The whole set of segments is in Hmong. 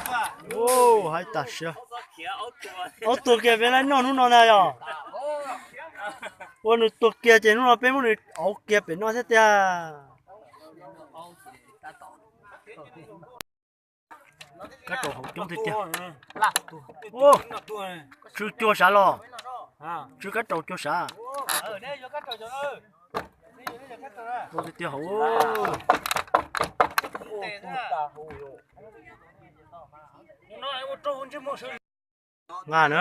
Ua, haib tas siab. Auv tuag kiag peb laib noj hnub no ntag yog. Ua nws tuag kiag ces hnub no peb muab nws auv kiag pem no thiab tiag. Kab raum hauv coob tiag tiag. Tsw cuag sav los? Tsw kab raum cuag sav? Tiag tiag hauv. Nqa na,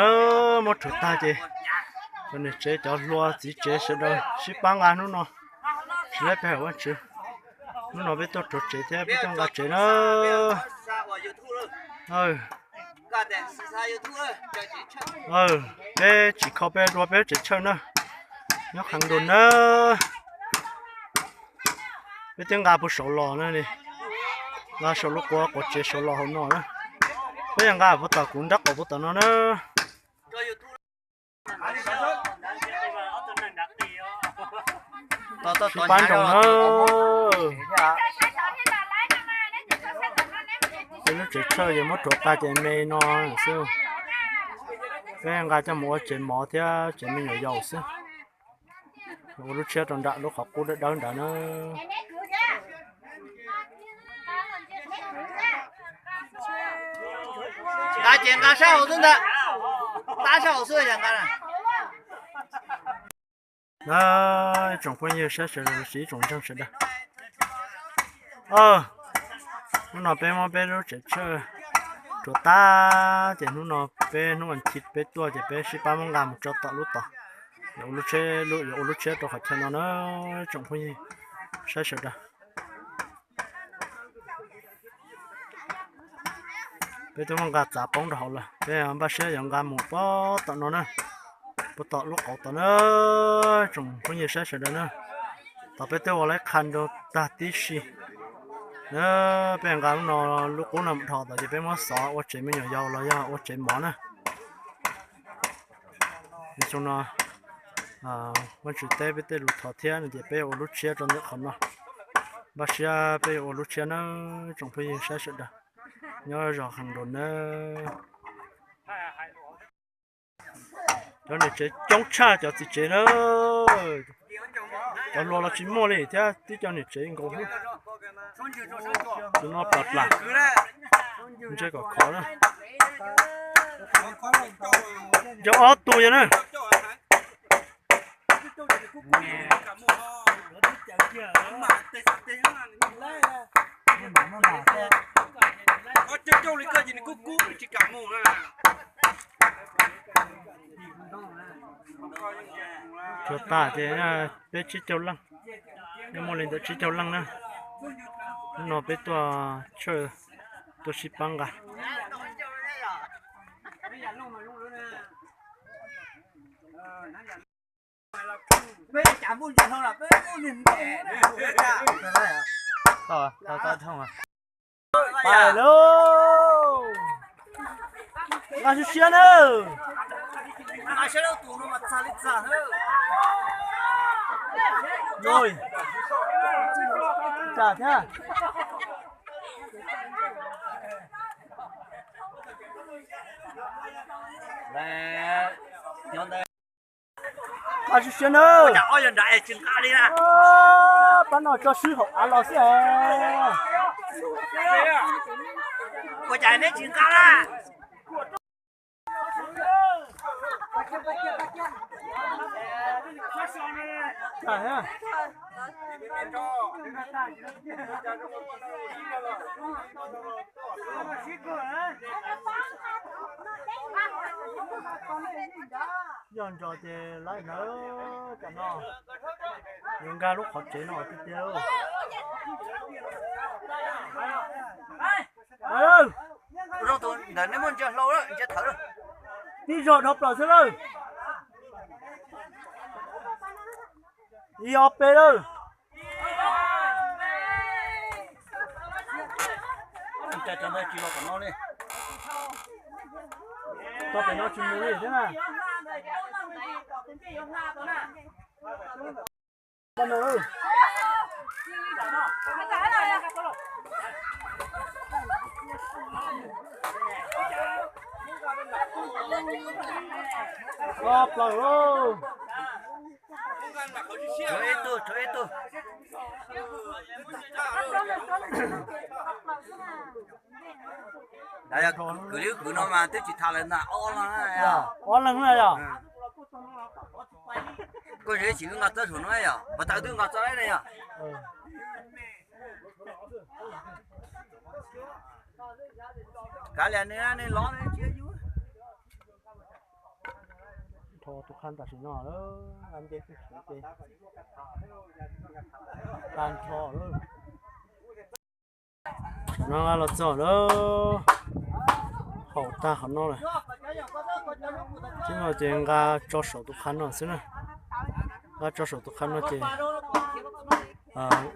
muab rhuav tag ces cov niam tsev cov hluas txiv tsev sawv daws sib pab nqa hnub no. Tsis laib peb hawm Vajtswv, hnub no peb tuaj rhuav tsev thiab peb tuaj nqa tsev na. Peb tsis kho peb dua peb tsev tshawj na. Nyob qheev dua na. Peb twb nqa puag saud los na, nqa saum lub quav quav tsev saud los hauv no na. Peb yog nqa puag tom kuv nrab qaum puag tom no na. Sib pab nroos na. Peb lub tsev tshawj ces muab rhuav tag ces me no xwb. Peb nqa coj mus ua tsev mov thiab tsev me nyuam yaus xwb. Ua lub tshiab rau nram lub qhov qub dawb dawb ntawd na. Nqa ces nqa sab hauv xwb ntag, tab sab hauv xwb os nqa. Na, ib tsoom phooj ywg saib sawv daws los sis ib tsoom ntseeg sawv daws, hnub no peb muab peb lub tsev tshawj rhuav tag ces hnub no peb hnub vas thiv peb tuaj ces peb sib pab muab nqa mus tso tom lub tod. Yuav ua lub tshiab, yuav ua lub tshiab rau qhov chaw no na, ib tsoom phooj ywg saib sawv daws. Peb twb muab nqa txav poob rau hauv lawm, peb npaj siab yuav nqa mus puag tom no na, puag tom lub qauv tod na, tsoom phooj ywg saib sawv daws na. Tod peb twb ua laib qha rau tag tib si na. Peb nqa lub no, lub qub no mus dhos tod ces peb muab xov ua tsev me nyuam yaus los yog ua tsev mov na. Xyoo no Vajtswv teb peb tej lus thov thiab no ces peb yuav ua lub tshiab rau ntawm qhov no. Npaj siab peb yuav ua lub tshiab na, tsoom phooj ywg saib sawv daws nyob zos Hees Doo na. Cov niam tsev coob tshaj cov txiv tsev na. Cov hluas los tsis muaj li thiab tib co niam tsev nkaus xwb. Tus no plam plam, ntshe kom khov na. Yog ob tug yog na. Rhuav tas ces peb tsib caug leej, nej muaj li ntawm tsib caug leej na. Hnub no peb tuaj tshawj, tuaj sib pab nqa. Nqa siab siab nawb. Nqa siab lub tus no mas txag li txag nawb. Txag thiab. Nqa siab siab nawb. Pab no tso swb hauv av los xwb es. Ua cas neb tsis nqa na? Yog ntsos ces laib hnawv tam no, yuav nkag lub qhov tsev no tiag tiag. Ntawm nej muaj ntsia hlau ntsia thawv, tib zog dhau plaws xwb lawm. Ib ob peb lawm. Cov ntawd tsis los tom no li. Tau pem no tsis mus li thiab na. Ob plaws lauj. Rau ib tug, rau ib tug. Kwv li kwv no mas twb tsis tham lawm ntag, ob leeg na yog. Ob leeg na yog. Koj tsis nqa txawb saum no yog, puas tau twb nqa txawb na yog. Kav liam nws, nws lov nws tsis yog yus. Nrho tus qhab tam sim no lawm, nce twb siv ces tag nrho lawm. Tam no nqa los txog lawm, haum tag qhov no lawm. Tib no ces nqa tso saum tus qhab no xwb na. Nqa tso saum tus qhab no ces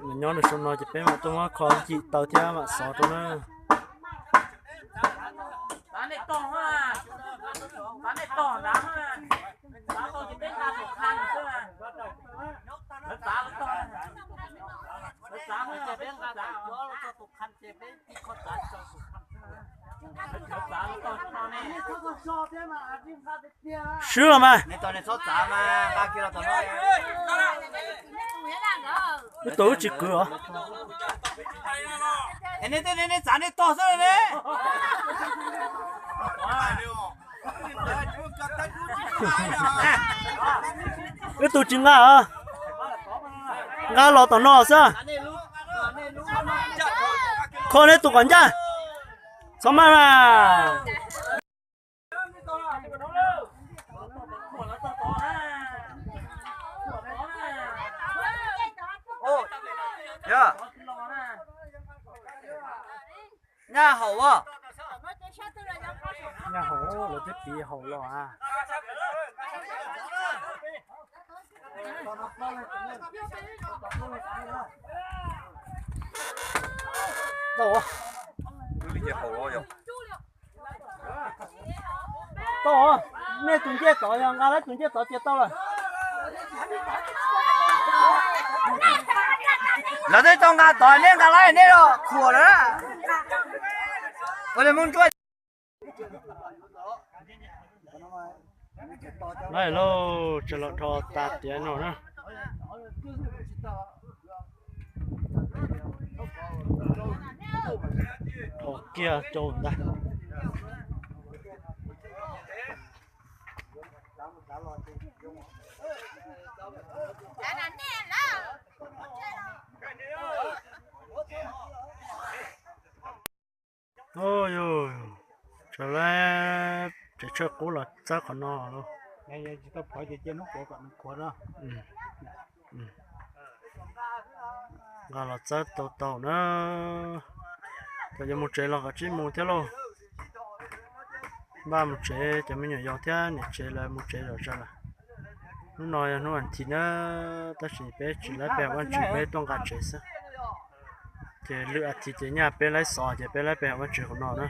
nws nyob nws saum no ces peb mam tuaj muab kho yim taw thiab mam xov rau na. Swb los mas. Wb tus wb tsis kwv os. Wb tus tsis nqa os. Nqa los tom no xwb. Kho neb tus kom ncaj. Txhob maj mas. Nyaj haum as. Nyaj haum, lawv twb piv haum los as. Tau, nej tus ncej tod yog nqa lawv tus ncej tod cia tau lawm. Lawv twb tau nqa tod, neb nqa lawv, neb los khuam lawm. Ua li Hmoob Ntsuab. Lawm lauj, tseem los rho tag tiav no na. Rho kiag rau ntag. Ua yus, tsam lawv tseem tshuaj qub los txawb qhov no lauj. Nqa los txawb tau tau na. Thaum yuav mus tsev los kom tsib mus thiab lauj. Npaj mus tsev, cov me nyuam yaus thiab niam tsev lawv mus tsev zom zaws lawm. Hnub no yog hnub as thiv na, tab sis peb tsis laib pe hauv Vaj Tswv, peb tuaj nqa tsev xwb. Ces lwm as thiv ces nyaj peb laib xov ces peb laib pe hauv Vaj Tswv hauv no na.